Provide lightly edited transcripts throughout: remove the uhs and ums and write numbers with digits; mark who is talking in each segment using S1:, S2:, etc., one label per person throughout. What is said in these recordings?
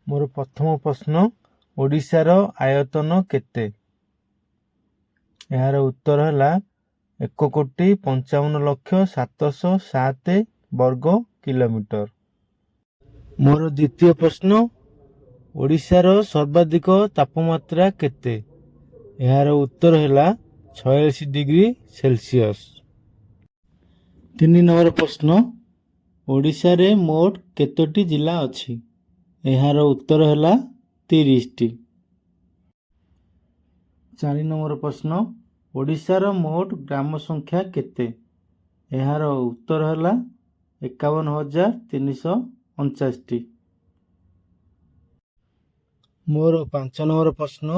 S1: ମୋର ପ୍ରଥମ ପ୍ରଶ୍ନ, ଓଡ଼ିଶାର ଆୟତନ କେତେ? ଏହାର ଉତ୍ତର ହେଲା 1,55,00,707 ବର୍ଗ କିଲୋମିଟର। ମୋର ଦ୍ୱିତୀୟ ପ୍ରଶ୍ନ, ଓଡ଼ିଶାର ସର୍ବାଧିକ ତାପମାତ୍ରା କେତେ? ଏହାର ଉତ୍ତର ହେଲା 46 ଡିଗ୍ରୀ ସେଲସିୟସ୍। ତିନି ନମ୍ବର ପ୍ରଶ୍ନ, ଓଡ଼ିଶାରେ ମୋଟ କେତୋଟି ଜିଲ୍ଲା ଅଛି? ଏହାର ଉତ୍ତର ହେଲା 30ଟି। ଚାରି ନମ୍ବର ପ୍ରଶ୍ନ, ଓଡ଼ିଶାର ମୋଟ ଗ୍ରାମ ସଂଖ୍ୟା କେତେ? ଏହାର ଉତ୍ତର ହେଲା 51,349ଟି। ମୋର ପାଞ୍ଚ ନମ୍ବର ପ୍ରଶ୍ନ,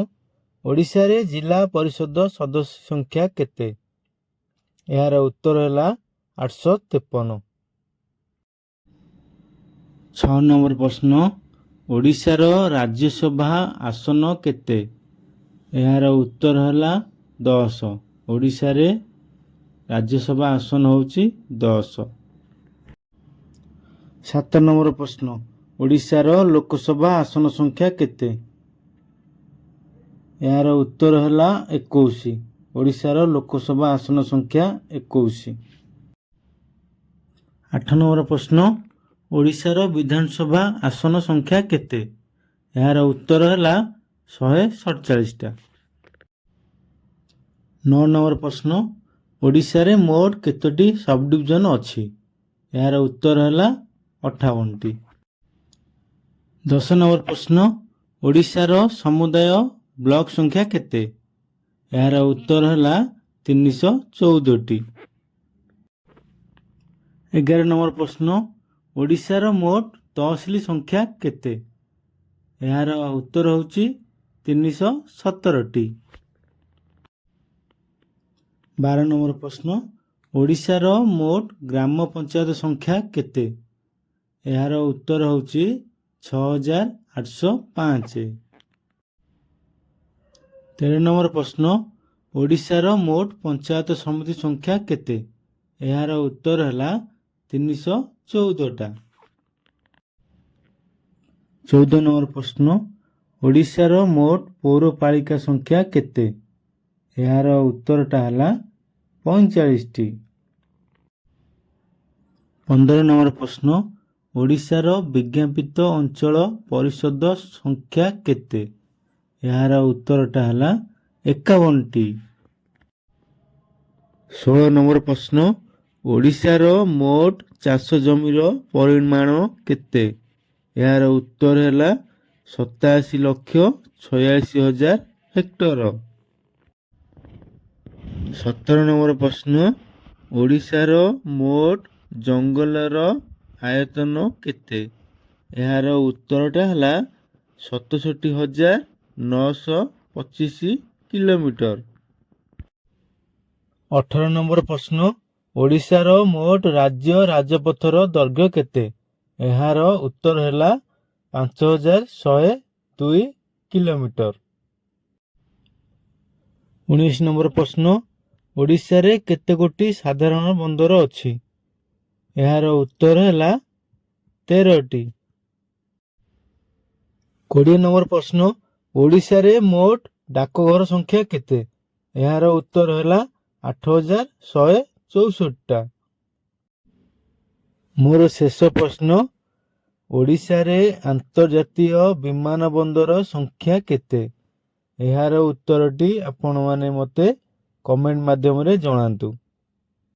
S1: ଓଡ଼ିଶାରେ ଜିଲ୍ଲା ପରିଷଦ ସଦସ୍ୟ ସଂଖ୍ୟା କେତେ? ଏହାର ଉତ୍ତର ହେଲା 853। ଛଅ ନମ୍ବର ପ୍ରଶ୍ନ, ଓଡ଼ିଶାର ରାଜ୍ୟସଭା ଆସନ କେତେ? ଏହାର ଉତ୍ତର ହେଲା 10। ଓଡ଼ିଶାରେ ରାଜ୍ୟସଭା ଆସନ ହେଉଛି 10। ସାତ ନମ୍ବର ପ୍ରଶ୍ନ, ଓଡ଼ିଶାର ଲୋକସଭା ଆସନ ସଂଖ୍ୟା କେତେ? ଏହାର ଉତ୍ତର ହେଲା 21। ଓଡ଼ିଶାର ଲୋକସଭା ଆସନ ସଂଖ୍ୟା 21। ଆଠ ନମ୍ବର ପ୍ରଶ୍ନ, ଓଡ଼ିଶାର ବିଧାନସଭା ଆସନ ସଂଖ୍ୟା କେତେ? ଏହାର ଉତ୍ତର ହେଲା 147ଟା। ନଅ ନମ୍ବର ପ୍ରଶ୍ନ, ଓଡ଼ିଶାରେ ମୋଟ କେତୋଟି ସବଡିଭିଜନ ଅଛି? ଏହାର ଉତ୍ତର ହେଲା 58ଟି। 10 ନମ୍ବର ପ୍ରଶ୍ନ, ଓଡ଼ିଶାର ସମୁଦାୟ ବ୍ଲକ ସଂଖ୍ୟା କେତେ? ଏହାର ଉତ୍ତର ହେଲା 314ଟି। 11 ନମ୍ବର ପ୍ରଶ୍ନ, ଓଡ଼ିଶାର ମୋଟ ତହସିଲ ସଂଖ୍ୟା କେତେ? ଏହାର ଉତ୍ତର ହେଉଛି 317ଟି। 12 ନମ୍ବର ପ୍ରଶ୍ନ, ଓଡ଼ିଶାର ମୋଟ ଗ୍ରାମ ପଞ୍ଚାୟତ ସଂଖ୍ୟା କେତେ? ଏହାର ଉତ୍ତର ହେଉଛି 6805। 13 ନମ୍ବର ପ୍ରଶ୍ନ, ଓଡ଼ିଶାର ମୋଟ ପଞ୍ଚାୟତ ସମିତି ସଂଖ୍ୟା କେତେ? ଏହାର ଉତ୍ତର ହେଲା 314ଟା। 14 ନମ୍ବର ପ୍ରଶ୍ନ, ଓଡ଼ିଶାର ମୋଟ ପୌରପାଳିକା ସଂଖ୍ୟା କେତେ? ଏହାର ଉତ୍ତରଟା ହେଲା 45ଟି। 15 ନମ୍ବର ପ୍ରଶ୍ନ, ଓଡ଼ିଶାର ବିଜ୍ଞାପିତ ଅଞ୍ଚଳ ପରିଷଦ ସଂଖ୍ୟା କେତେ? ଏହାର ଉତ୍ତରଟା ହେଲା 51ଟି। 16 ନମ୍ବର ପ୍ରଶ୍ନ, ଓଡ଼ିଶାର ମୋଟ ଚାଷ ଜମିର ପରିମାଣ କେତେ? ଏହାର ଉତ୍ତର ହେଲା 87,46,000 ହେକ୍ଟର। 17 ନମ୍ବର ପ୍ରଶ୍ନ, ଓଡ଼ିଶାର ମୋଟ ଜଙ୍ଗଲର ଆୟତନ କେତେ? ଏହାର ଉତ୍ତରଟା ହେଲା 67,925 କିଲୋମିଟର। 18 ନମ୍ବର ପ୍ରଶ୍ନ, ଓଡ଼ିଶାର ମୋଟ ରାଜ୍ୟ ରାଜପଥର ଦୈର୍ଘ୍ୟ କେତେ? ଏହାର ଉତ୍ତର ହେଲା 5102 କିଲୋମିଟର। 19 ନମ୍ବର ପ୍ରଶ୍ନ, ଓଡ଼ିଶାରେ କେତେ ଗୋଟି ସାଧାରଣ ବନ୍ଦର ଅଛି? ଏହାର ଉତ୍ତର ହେଲା 13ଟି। 20 ନମ୍ବର ପ୍ରଶ୍ନ, ଓଡ଼ିଶାରେ ମୋଟ ଡାକଘର ସଂଖ୍ୟା କେତେ? ଏହାର ଉତ୍ତର ହେଲା 8164ଟା। ମୋର ଶେଷ ପ୍ରଶ୍ନ, ଓଡ଼ିଶାରେ ଆନ୍ତର୍ଜାତୀୟ ବିମାନ ବନ୍ଦର ସଂଖ୍ୟା କେତେ? ଏହାର ଉତ୍ତରଟି ଆପଣମାନେ ମୋତେ କମେଣ୍ଟ ମାଧ୍ୟମରେ ଜଣାନ୍ତୁ।